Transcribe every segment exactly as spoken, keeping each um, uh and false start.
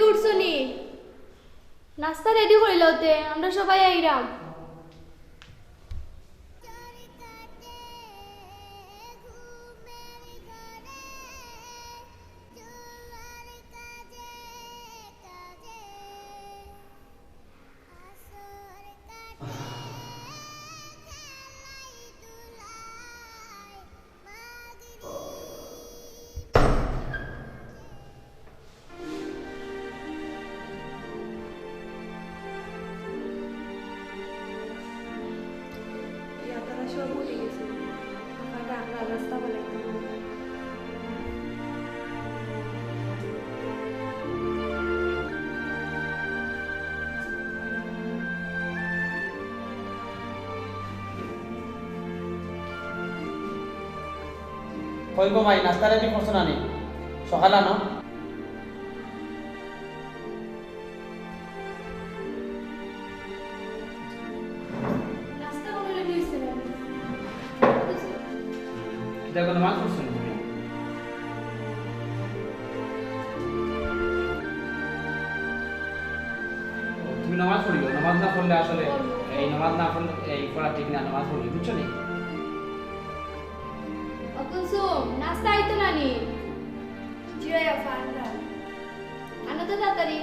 উঠছো নি? নাস্তা রেডি করিলাও তে, আমরা সবাই আইরাম। ইয়া, তারা সব উঠি গেছে। আফা, আমরা রাস্তা বলে একটু। কই গো মাই, নাস্তা রেডি করছো না নি? সকাল আনো। নাস্তা কোনো রেডি হইছে না। কিতা কোনো নামাজ পড়ছো না তুমি? ও, তুমি নামাজ পড়িও, নামাজ না পড়লে আসলে, এই নামাজ না পড়লে এই পড়া ঠিক না, নামাজ পড়িও, বুঝছো নি? ও কুলসুম, নাস্তা আইতো না নি? জি ভাইয়া, আনলাম। আনো তো তাড়াতাড়ি।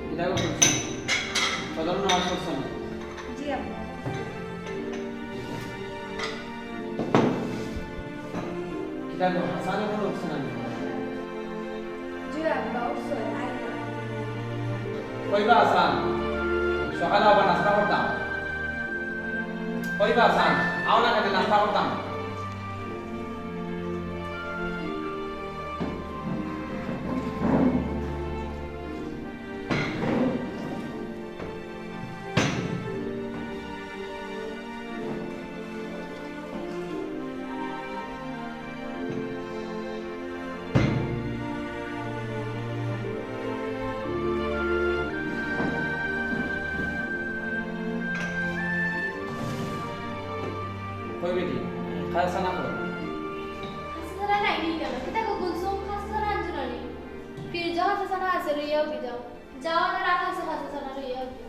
কিতা গো করছো? ফজর নামাজ পড়ছো না? জি আব্বা। কিতা গো, হাসান এখনো উঠছে না নি? জি আব্বা, উঠছে, আইলা। কই বা হাসান? সকালে আবার নাস্তা করতাম। কই বা হাসান? আও না কেনে, নাস্তা করতাম। কই বেটি, খাসা ছানা কই? খাসা ছানা নাই নি কেন? কিতা গো কুলসুম, খাসা ছানা আনছো না নি? ফ্রিজো খাসা ছানা আছে, লইয়া উঠি যাও। যাও, না রাখা আছে খাসা ছানা, লইয়া উঠি যাও।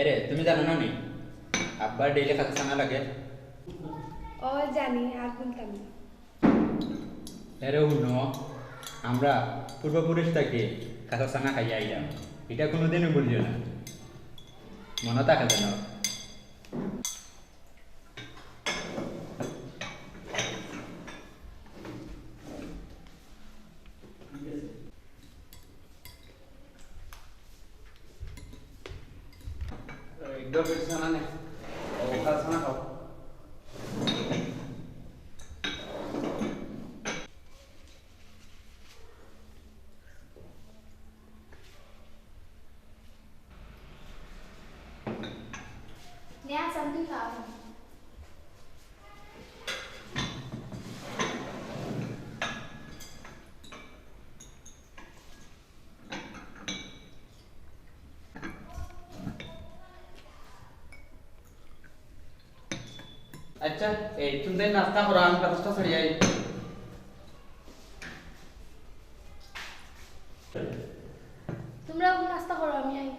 এরে, তুমি জানো না নি? আব্বার ডেইলি খাসা ছানা লাগে। ও জানি, আর বলতাম না। এরে হুনো, আমরা পূর্বপুরুষ থাকি খাসা ছানা খাইয়া আইলাম, ইটা কোনোদিনও ভুলিও না, মনো থাকে যেন। একদম বেশি ছানা নেই। ও, খাসা ছানা খাও। নেয়া, শান্তি খাও। আচ্ছা, এই তুমি তাই নাস্তা করো, আমি বাতাসটা ছাড়ি আই। তোমরা এখন নাস্তা করো, আমি আই।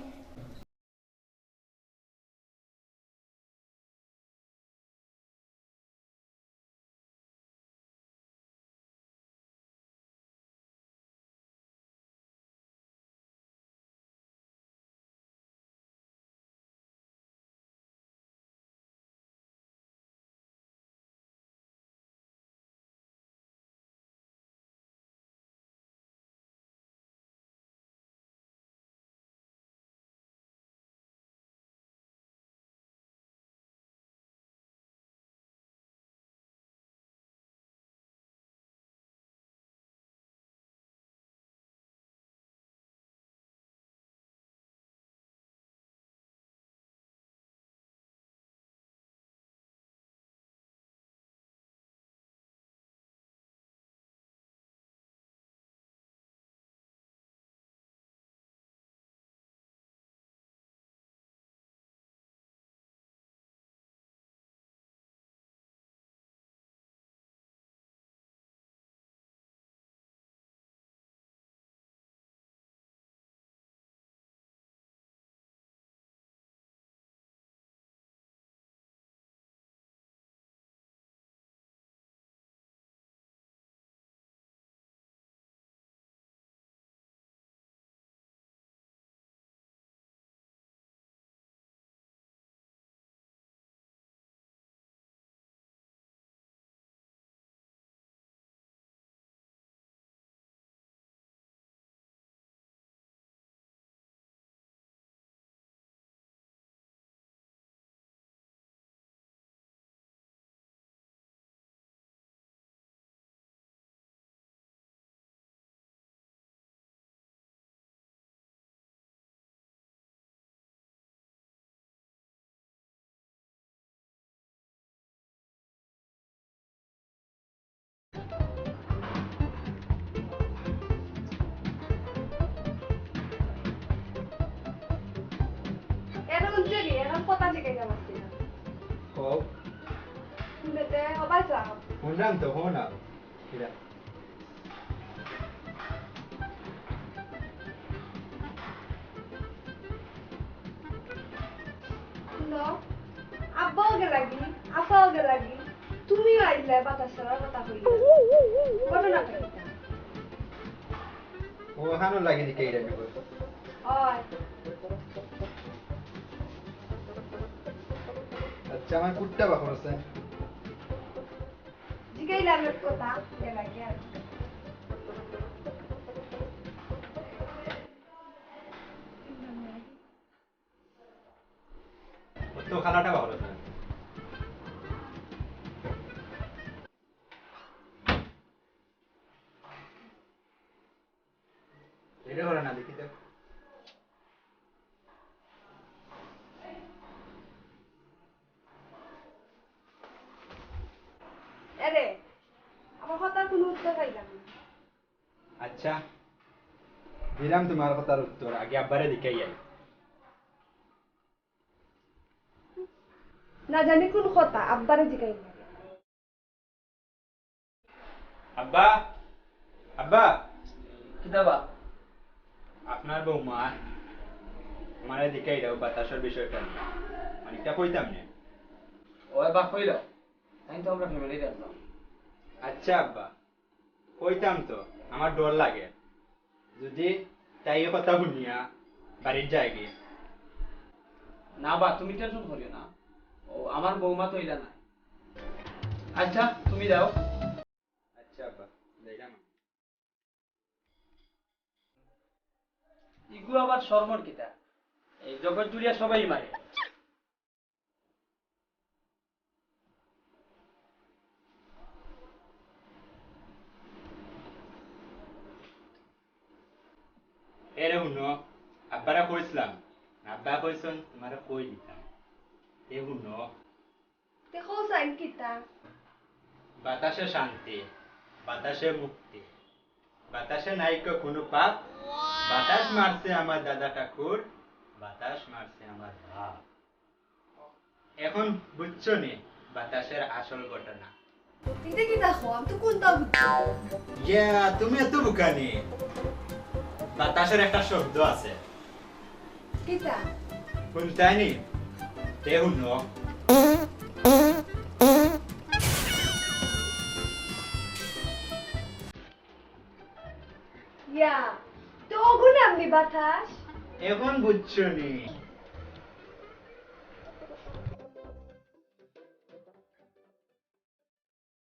এখন বুঝলি, এখন কথা জিজ্ঞাসা করছি না। কও। শুনতে হবাই চাও। শুনলাম তো, হো না। কিরা? হুনো, আব্বাও গেলাগি, আফাও গেলাগি, তুমিও আইলে বাতাস ছাড়ার কথা কইলা। ঘটনাটা কিতা? ও, হানো লাগেনি কে এটা নিব? অয়। আচ্ছা, আমার কুত্তা বাপর আছে। জিগাইলাম এক কথা, এর আগে আর কি। ও তো খালাটা বাপর আছে। এটা করে না, দেখি তো। এরে, আমার কথার কোনো উত্তর পাইলাম না। আচ্ছা, দিলাম তোমার কথার উত্তর, আগে আব্বারে দেখাই আই। না জানি কোন কথা, আব্বারে জিগাই না। আব্বা, আব্বা। কিতা বা? আপনার বৌমা আমারে দেখাই দাও বাতাসর বিষয়টা নিয়া। মানে, ইটা কইতাম নে। ওই বা, কইলাও। তাই তো আমরা family দেখলাম। আচ্ছা আব্বা, কইতাম তো, আমার ডর লাগে। যদি তাই এই কথা হুনিয়া বাড়িত যায়গি। না বা, তুমি tension করিও না। ও, আমার বৌমা তো ইলা না। আচ্ছা, তুমি যাও। আচ্ছা আব্বা, যাইলাম আমি। ইগু আবার শরমর কিতা? এই জগৎ জুড়িয়া সবাই মারে। এরে হুনো, আব্বারে কইছিলাম, আব্বা কইছইন তোমারে কই দিতাম। এ হুনো। তে কও চাইন কিতা? বাতাসে শান্তি, বাতাসে মুক্তি, বাতাসে নাই কো কোনো পাপ। বাতাস মারছে আমার দাদা ঠাকুর, বাতাস মারছে আমার বাপ। এখন বুঝছো নি? বাতাসের আসল ঘটনা। ইতা কিতা কও? আমি তো কুন্তা বুঝছি না। ইয়া, তুমি এত বুকানি। বাতাসের একটা শব্দ আছে। কিতা? হুনতায়নি? তে হুনো। ইয়া, তো অগু না এমনে বাতাস? এখন বুঝছো নি?